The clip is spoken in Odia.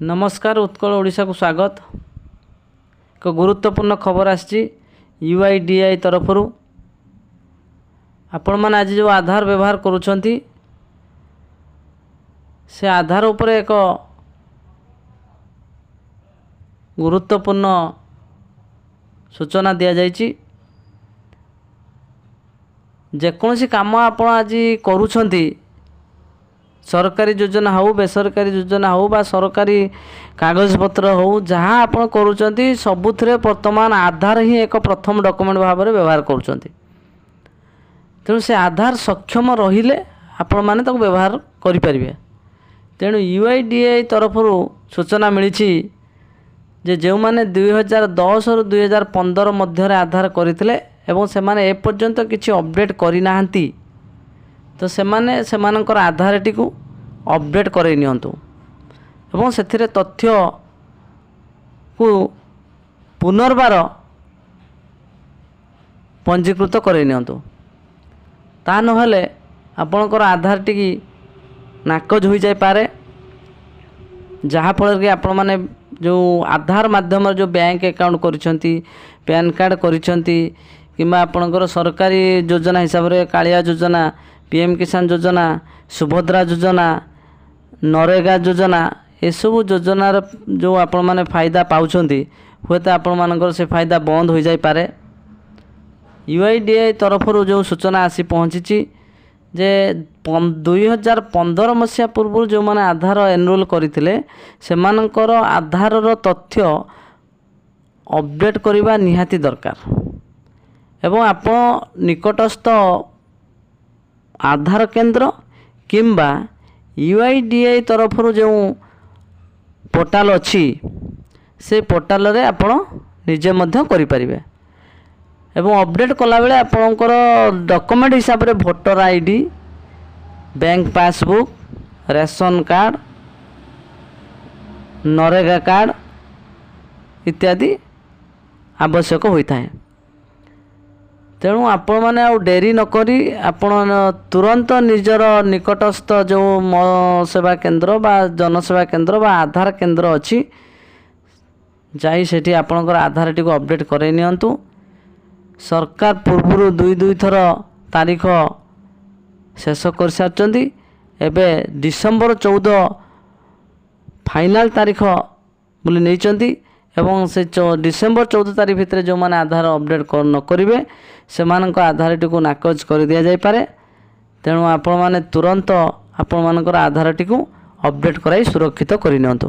ନମସ୍କାର, ଉତ୍କଳ ଓଡ଼ିଶାକୁ ସ୍ୱାଗତ। ଏକ ଗୁରୁତ୍ୱପୂର୍ଣ୍ଣ ଖବର ଆସିଛି ୟୁଆଇଡିଏଆଇ ତରଫରୁ। ଆପଣମାନେ ଆଜି ଯେଉଁ ଆଧାର ବ୍ୟବହାର କରୁଛନ୍ତି, ସେ ଆଧାର ଉପରେ ଏକ ଗୁରୁତ୍ୱପୂର୍ଣ୍ଣ ସୂଚନା ଦିଆଯାଇଛି। ଯେକୌଣସି କାମ ଆପଣ ଆଜି କରୁଛନ୍ତି, ସରକାରୀ ଯୋଜନା ହେଉ, ବେସରକାରୀ ଯୋଜନା ହେଉ ବା ସରକାରୀ କାଗଜପତ୍ର ହେଉ, ଯାହା ଆପଣ କରୁଛନ୍ତି ସବୁଥିରେ ବର୍ତ୍ତମାନ ଆଧାର ହିଁ ଏକ ପ୍ରଥମ ଡକୁମେଣ୍ଟ ଭାବରେ ବ୍ୟବହାର କରୁଛନ୍ତି। ତେଣୁ ସେ ଆଧାର ସକ୍ଷମ ରହିଲେ ଆପଣମାନେ ତାକୁ ବ୍ୟବହାର କରିପାରିବେ। ତେଣୁ ୟୁଆଇଡିଏଆଇ ତରଫରୁ ସୂଚନା ମିଳିଛି ଯେ ଯେଉଁମାନେ 2010ରୁ 2015 ମଧ୍ୟରେ ଆଧାର କରିଥିଲେ ଏବଂ ସେମାନେ ଏପର୍ଯ୍ୟନ୍ତ କିଛି ଅପଡ଼େଟ୍ କରିନାହାନ୍ତି, ତ ସେମାନେ ସେମାନଙ୍କର ଆଧାରଟିକୁ ଅପଡ଼େଟ୍ କରାଇ ନିଅନ୍ତୁ ଏବଂ ସେଥିରେ ତଥ୍ୟକୁ ପୁନର୍ବାର ପଞ୍ଜୀକୃତ କରାଇ ନିଅନ୍ତୁ। ତା ନହେଲେ ଆପଣଙ୍କର ଆଧାରଟିକି ନାକଜ ହୋଇଯାଇପାରେ, ଯାହାଫଳରେ କି ଆପଣମାନେ ଯେଉଁ ଆଧାର ମାଧ୍ୟମରେ ଯେଉଁ ବ୍ୟାଙ୍କ ଆକାଉଣ୍ଟ କରିଛନ୍ତି, ପ୍ୟାନ୍ କାର୍ଡ଼ କରିଛନ୍ତି କିମ୍ବା ଆପଣଙ୍କର ସରକାରୀ ଯୋଜନା ହିସାବରେ କାଳିଆ ଯୋଜନା, ପିଏମ୍ କିଷାନ ଯୋଜନା, ସୁଭଦ୍ରା ଯୋଜନା, ନରେଗା ଯୋଜନା, ଏସବୁ ଯୋଜନାର ଯେଉଁ ଆପଣମାନେ ଫାଇଦା ପାଉଛନ୍ତି, ହୁଏତ ଆପଣମାନଙ୍କର ସେ ଫାଇଦା ବନ୍ଦ ହୋଇଯାଇପାରେ। ୟୁଆଇଡିଏଆଇ ତରଫରୁ ଯେଉଁ ସୂଚନା ଆସି ପହଞ୍ଚିଛି ଯେ 2015 ମସିହା ପୂର୍ବରୁ ଯେଉଁମାନେ ଆଧାର ଏନରୋଲ୍ କରିଥିଲେ, ସେମାନଙ୍କର ଆଧାରର ତଥ୍ୟ ଅପଡ଼େଟ୍ କରିବା ନିହାତି ଦରକାର ଏବଂ ଆପଣ ନିକଟସ୍ଥ ଆଧାର କେନ୍ଦ୍ର କିମ୍ବା ୟୁଆଇଡିଏଆଇ ତରଫରୁ ଯେଉଁ ପୋର୍ଟାଲ୍ ଅଛି, ସେ ପୋର୍ଟାଲରେ ଆପଣ ନିଜେ ମଧ୍ୟ କରିପାରିବେ। ଏବଂ ଅପଡ଼େଟ୍ କଲାବେଳେ ଆପଣଙ୍କର ଡକୁମେଣ୍ଟ ହିସାବରେ voter ID, bank passbook, ration card, NREGA card ଇତ୍ୟାଦି ଆବଶ୍ୟକ ହୋଇଥାଏ। ତେଣୁ ଆପଣମାନେ ଆଉ ଡେରି ନକରି ଆପଣ ତୁରନ୍ତ ନିଜର ନିକଟସ୍ଥ ଯେଉଁ ମୋ ସେବା କେନ୍ଦ୍ର ବା ଜନସେବା କେନ୍ଦ୍ର ବା ଆଧାର କେନ୍ଦ୍ର ଅଛି, ଯାଇ ସେଠି ଆପଣଙ୍କର ଆଧାରଟିକୁ ଅପଡ଼େଟ୍ କରାଇ ନିଅନ୍ତୁ। ସରକାର ପୂର୍ବରୁ ଦୁଇ ଦୁଇ ଥର ତାରିଖ ଶେଷ କରିସାରିଛନ୍ତି। ଏବେ ଡିସେମ୍ବର 14 ଫାଇନାଲ୍ ତାରିଖ ବୋଲି ନେଇଛନ୍ତି ଏବଂ ସେ ଡିସେମ୍ବର 14 ତାରିଖ ଭିତରେ ଯେଉଁମାନେ ଆଧାର ଅପଡ଼େଟ୍ ନ କରିବେ, ସେମାନଙ୍କ ଆଧାରଟିକୁ ନାକଜ କରିଦିଆଯାଇପାରେ। ତେଣୁ ଆପଣମାନେ ତୁରନ୍ତ ଆପଣମାନଙ୍କର ଆଧାରଟିକୁ ଅପଡ଼େଟ୍ କରାଇ ସୁରକ୍ଷିତ କରିନିଅନ୍ତୁ।